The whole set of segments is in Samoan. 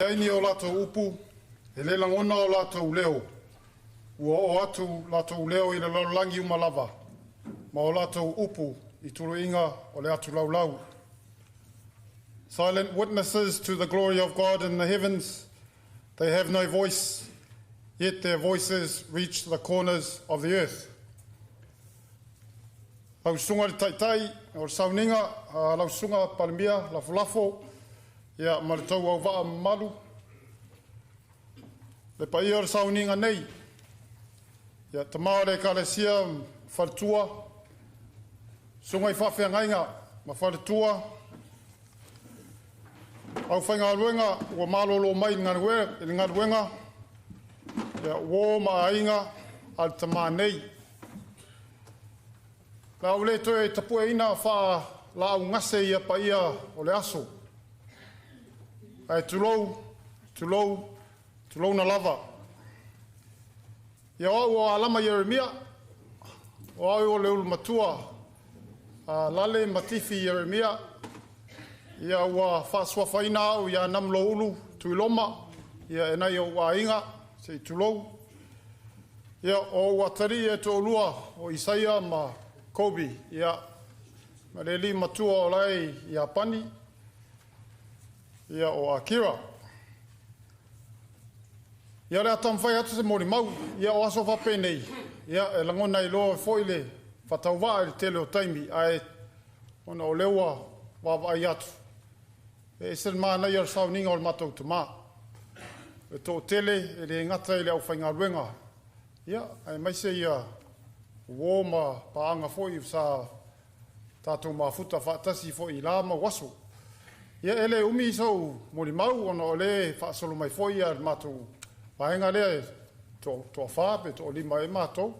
Leai ni o latou upu, e le lagona o latou leo, ua oo atu latou leo i le lalolagi uma lava, ma o latou upu i tuluiga o le atu laulau. Silent witnesses to the glory of God in the heavens, they have no voice, yet their voices reach the corners of the earth. Lau Susuga i le Taitai o le Sauniga, lau Susuga Palemia Lafolafo, ia ma le tou auvaa mamalu, le paia o le sauniga nei, ia tama o le Ekalesia faletua, susuga i faafeagaiga ma faletua, aufaigaluega ua malolo mai i le galuega, ia uo ma aiga a le tama nei. La ua le toe tapueina faalaau ia paia o le aso. Ae tulou, tulou, tulouna lava. Ia o au o Alama Ieremia, o au o le ulu matua a Lale ma Tifi Ieremia, ia ua faasuafaina au ia Namlo Tuiloma, ia e nai ou aiga, se i tulou. Ia o ou atalii e toalua o Isaia ma Kobe, ia ma le alii matua o la e i Iapani, ia o Akira. Ia o le a taumafai atu se molimau, ia o aso faapenei, ia e lagona ai loa foi le faatauvaa i le tele o taimi, ae ona o lea ua vaavaai atu, e ese le manaia o le sauniga o le matou tama. E toatele e le gata i le aufaigaluega, ia aemaise ia uo ma paaga foi sa tatou mafuta faatasi foi i la mau aso. Ia e le umi sou molimau ona o lea e faasolo mai foi ia le matou vaega lea e toafa pe toalima e matou.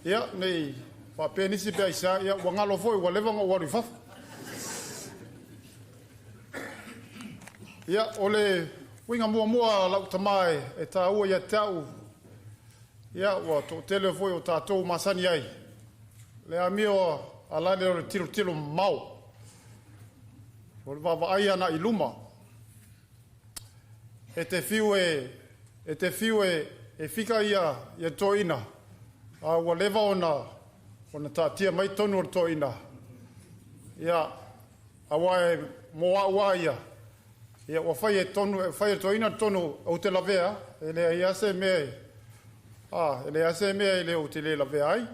Ia, nei faapea nisi pe aisea, ia ua galo foi ua leva ona ou alu i fafo. Ia, o le uiga muamua a lau tama e taua ia te au, ia ua toatele foi o tatou masani ai, le amio a lale o le tilotilo mamao, o le vaavaai agai i luma. E te fiu e, e te fiu e, e fika ia, ia toeaina, a ua leva ona taatia mai tonu o le toeaina. Ia, aua e mo au a ia, ia ua fai e tonu, e fai e toeaina tonu ou te lavea, e leai lava se mea, e leai se mea e le ou te le lavea ai.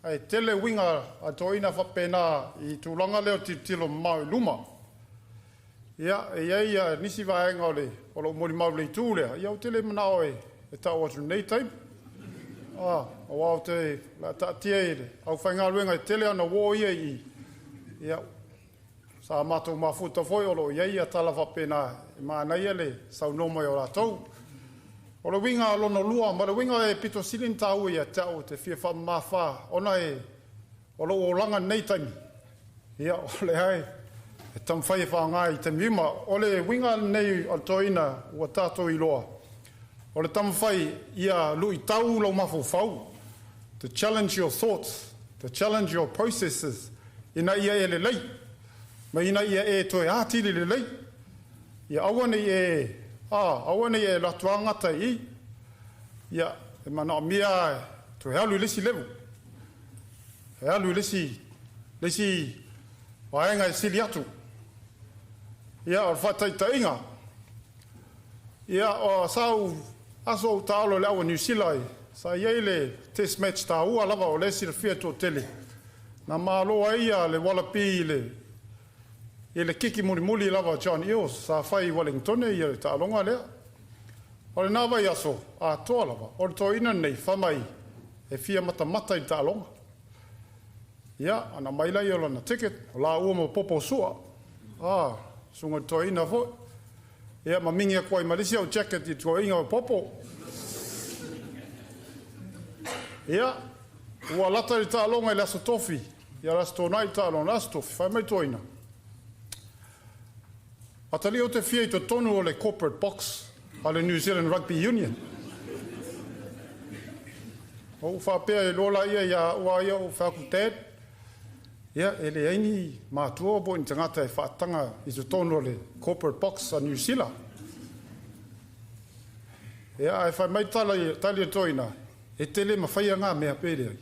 Ae tele uiga a toeaina faapena i tulaga lea o tilotilo mamao i luma. Ia, e i ai ia nisi vaega o le o lou molimau i le itu lea, ia ou te le manao e tau atu nei taimi. Aua ou te la taatia i le aufaigaluega e tele ona uo ia i, ia, sa matou mafuta foi o lo o i ai ia tala faapena e manaia le saunoa mai o latou. O le uiga lona lua, ma le uiga e pito sili ona taua ia te au te fia faamamafa, ona e o lou olaga nei taimi, ia o lea e taumafai e faaaoga i taimi uma. O le uiga lenei o le toeaina ua tatou iloa, o le taumafai ia luitau lou mafaufau, to challenge your thoughts, to challenge your processes, ina ia e lelei, ma ina ia e toe atili lelei. Ia aua nei e, aua nei e alu atu gata i, ia e manaomia toe alu i le isi level. E alu i le isi vaega e sili atu. Ia, o le faataitaiga, ia, o sa ou aso ou taalo i le aua Niu Sila, sa i ai le test match taua lava o le silafia toatele. Na malo ai ia le Wallaby i le kiki mulimuli lava John Eales sa fai i Wellington ia le taaloga lea. O lena vai aso atoa lava, o le toeaina nei fai mai e fia matamata i le taaloga. Ia, ana mai lai o lana ticket, o la ua ma popo sua. Suga le toeaina foi. Ia, ma mingi atu ai ma le isi au jacket i toeaina o popo. Ia, ua lata i le taaloga i le aso tofi. Ia, le aso Toonai i le taaloga, le aso tofi, fai mai toeaina. Atalii o te fia i totonu o le corporate box a le New Zealand Rugby Union. O ou faapea e loa la ia ia ua ia ou fai atu, "Dad, Ia, e leai ni matua po o ni tagata e faataga i totonu o le corporate box a Niu Sila. Ia, ae fai mai tala tali a le toeaina, e te le mafaia ngā mea pe leai.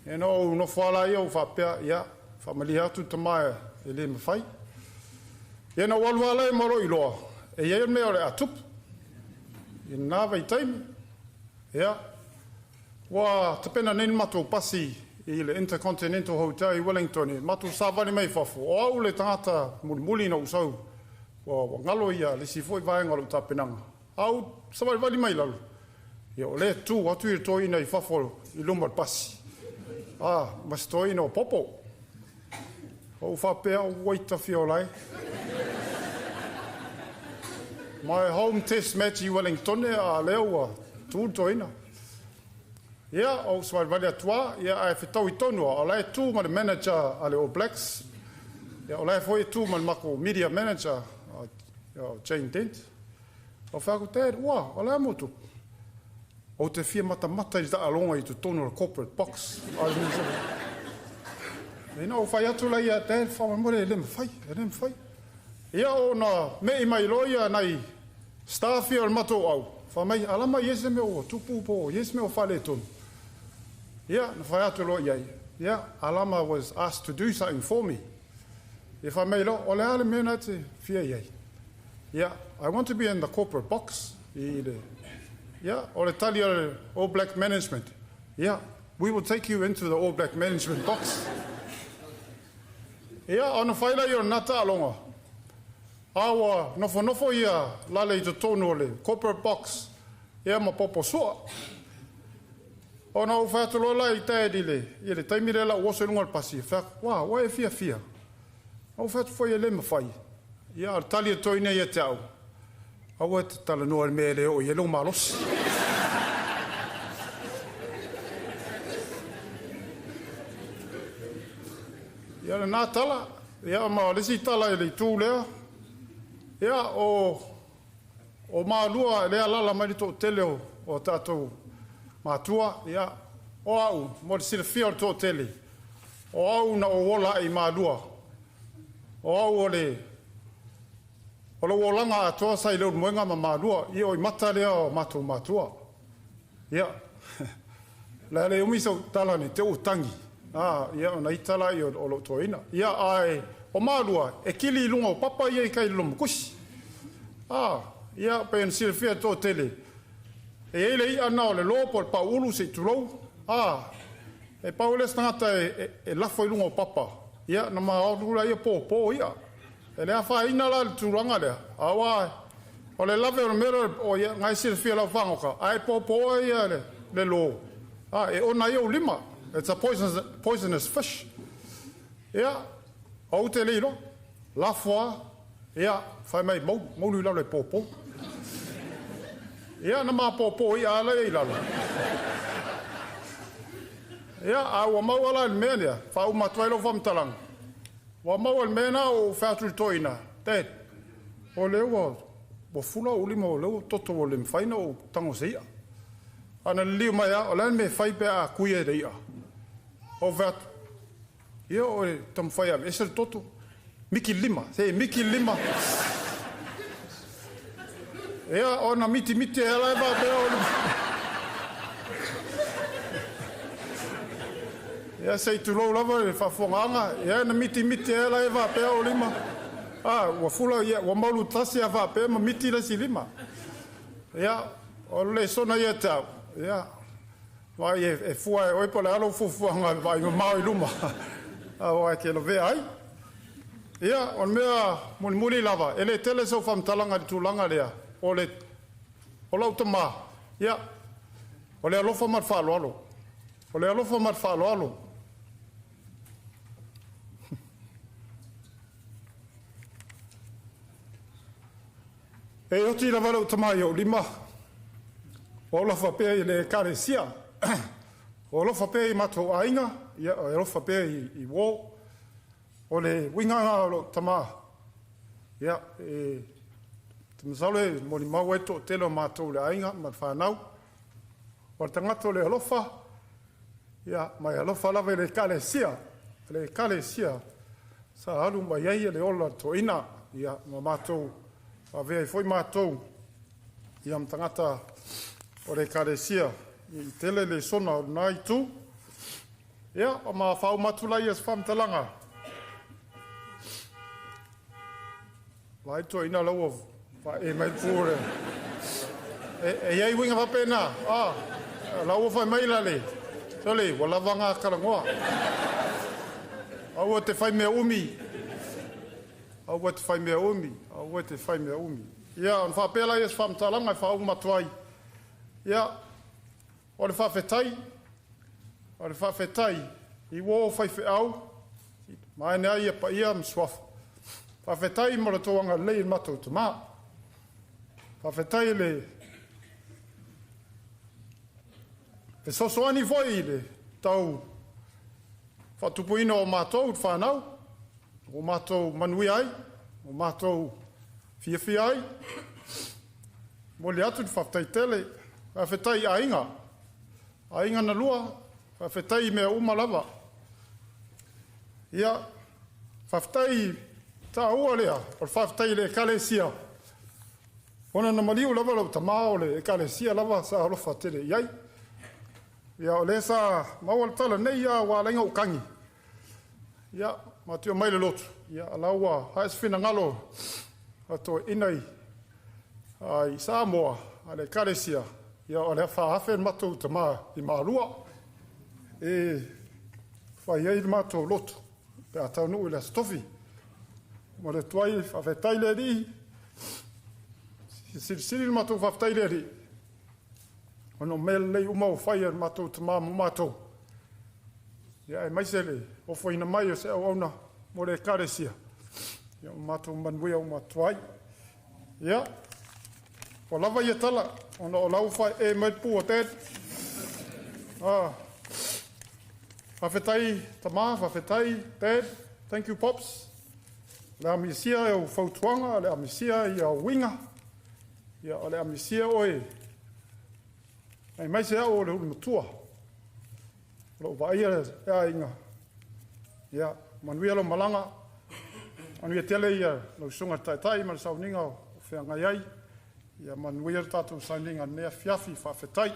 Ia na ou nofo lava laia ou faapea, ia, faamalie atu tama e le mafai. Ia na ou alu lava laia ma lou iloa, e i ai le mea o le a tupu i lena vaitaimi. Ia, ua tapena nei le matou pasi i le Intercontinental Hotel i Wellington, e matou savali mai fafo, o au le tagata mulimuli na ou sau, ua galo ia le isi foi vaega o lou tapenaga. A ou savalivali mai lalo, ia o lea e tu atu le toeaina i fafo i luma o le pasi, a, ma si toeaina o Popo. Ou faapea, oi tafiola e. My home test match i Wellington, a lea ua tu le toeaina. Ia, ou savalivali atu lava, ia ae fetaui tonu lava, o la e tu ma le manager a le All Blacks, ia o la e foi e tu ma le matou media manager o Jane Dent. Ou fai atu, Dad, ua, o le a mo tupu? Ou te fia matamata i le taaloga i totonu o le corporate box. Ina ou fai atu la ia, Dad, faamolemole e le mafai, e le mafai. Ia ona me'i mai loa ia nai staff ia o le matou au, fai mai, alama i ai se mea ua tupu po o i ai se mea ua faaletonu. Ia, na fai atu loa i ai, ia, Alama was asked to do something for me. Ia fai mai loa, o le a le mea na te fia i ai? Ia, I want to be in the corporate box. I le, ia, o le tali a le All Black Management. Ia, we will take you into the All Black Management box. Ia, ona fai lea o lena taaloga. A ua nofonofo ia lale i totonu o le corporate box, ia ma popo sua. Ona ou fai atu loa la i Dad i le taimi lea la ou oso i luga o le pasi, fai atu, ua, ua e fiafia. Ou fai atu foi e le mafai. Ia, o le tali a le toeaina ia te au, aua e te talanoa i le mea e le oo i ai lou malosi. Ia lena tala, ia ma le isi tala i le itu lea, ia o Malua lea alaala mai le toatele o tatou matua, ia o au, mo le silafia o le toatele, o au na ou ola ai i Malua, o au o le o lou olaga atoa sa i Leulumoega ma Malua, ia o i mata lea o matou matua. Ia, le le umi sau tala nei te ua tangi, a, ia ona ita la ia o lou toeaina. Ia ae o Malua e kili i luga o papa ia i kai Lolomakusi. A, ia pei ona silafia e le toatele, e i ai le i'a lena o le lo po o le pauulu se i tulou, a, e pau le isi tagata e lafo i luga o papa, ia na ma alu laia pōpō i'a. E le afaina la le tulaga lea, aua o le lave o le mea lea o ia, na e silafia lau fagota, ae pōpō ai ia le lo, a, e ona ai ou lima. It's a poisonous fish. Ia, ou te le iloa, lafo lava, ia, fai mai, moulu i lalo e pōpō. Ia, na ma pōpō i'a lava ia i lalo. Ia, a ua maua la i le mea lea, faauma atu ai lau faamatalaga, ua maua i le mea lena o ou fai atu i le toeaina, Dad, o lea ua fula ou lima, o lea ua toto ua le mafai ona ou tago i se i'a. A na liliu mai lava, o le a le mea e fai pe a kui ai le i'a? Ou fai atu, ia o le taumafai e aveese le toto. Miki le lima, se miki le lima. Ia, ona mitimiti ai lava e faapea o le. Ia, se i tulou lava le faafofogaaga, ia na mitimiti ai lava e faapea o lima. A, ua fula, ia, ua maulu tasi a faapea ma miti le isi lima. Ia, o le lesona ia te au, ia, vaai e fua e oe po o le a lou fuafuaga e vaai mamao i luma, aua e te lavea ai. Ia, o le mea mulimuli lava, e le tele sau faamatalaga i le tulaga lea, o le o lau tama, ia, o le alofa ma le faaaloalo. O le alofa ma le faaaloalo. E oti lava lou tama i ou lima, o alofa pea i le ekalesia, o alofa pea i matou aiga, ia, o alofa pea i uō. O le uiga lena o lou tama, ia, e te masalo e molimau ai le toatele o matou i le aiga ma le fanau. O le tagata o le alofa, ia, ma e alofa lava i le ekalesia. a le Ekalesia sa alu mai ai le ola o le toeaina, ia ma matou avea ai foi matou ia ma tagata o le Ekalesia i tele lesona o lena itu. Ia, ma faauma atu laia o se faamatalaga, vaai le toeaina la ua faaee mai le pu o le… E i ai uiga faapena, a o la ua fai mai la le, sole, ua lava na talanoa. Aua te fai mea umi, aua te fai mea umi, aua te fai mea umi. Ia, ona faapea lea o se faamatalaga e faauma atu ai. Ia, o le faafetai, o le faafetai i uo o faifeau, vaeane ai paia ma suafa. Faafetai mo le tou agalelei i le matou tama. Faafetai i le fesoasoani foi i le tau faatupuina o matou le fanau, ua matou manuia ai, ua matou fiafia ai. Momoli atu le faafetai tele. Faafetai i aiga, aiga na lua, faafetai i mea uma lava. Ia, faafetai taua lea o le faafetai i le Ekalesia, ona na maliu lava lau tama o le Ekalesia lava sa alofa tele i ai. Ia, o lea sa maua le tala nei lava ua ala ai ona ou tagi, ia, matou omai i le lotu, ia o la ua ae se finagalo o toeaiina i Samoa a le Ekalesia, ia o le a faaafe le matou tama i Malua e fai ai le matou lotu pe a taunuu i le Aso Tofi. Momoli atu ai le faafetai i le Alii, e silisili le matou faafetai i le Alii ona o mea lelei uma ua fai e le matou tama mo matou, ia aemaise le ofoina mai o se auauna mo le Ekalesia, ia ua matou manuia uma atu ai. Ia, ua lava ia tala ona o la ua faaee mai le pu a Dad. Ah, faafetai tama, faafetai Dad, thank you Pops. O le a misia e fautuaga, o le a misia ia uiga, ia o le a misia oe, aemaise au o le ulu matua. O lou vaaia le aiga, ia manuia lau malaga, manuia tele ia lau susuga i le taitai ma le sauniga o feagai ai, ia manuia le tatou sauniga i lenei afiafi, faafetai.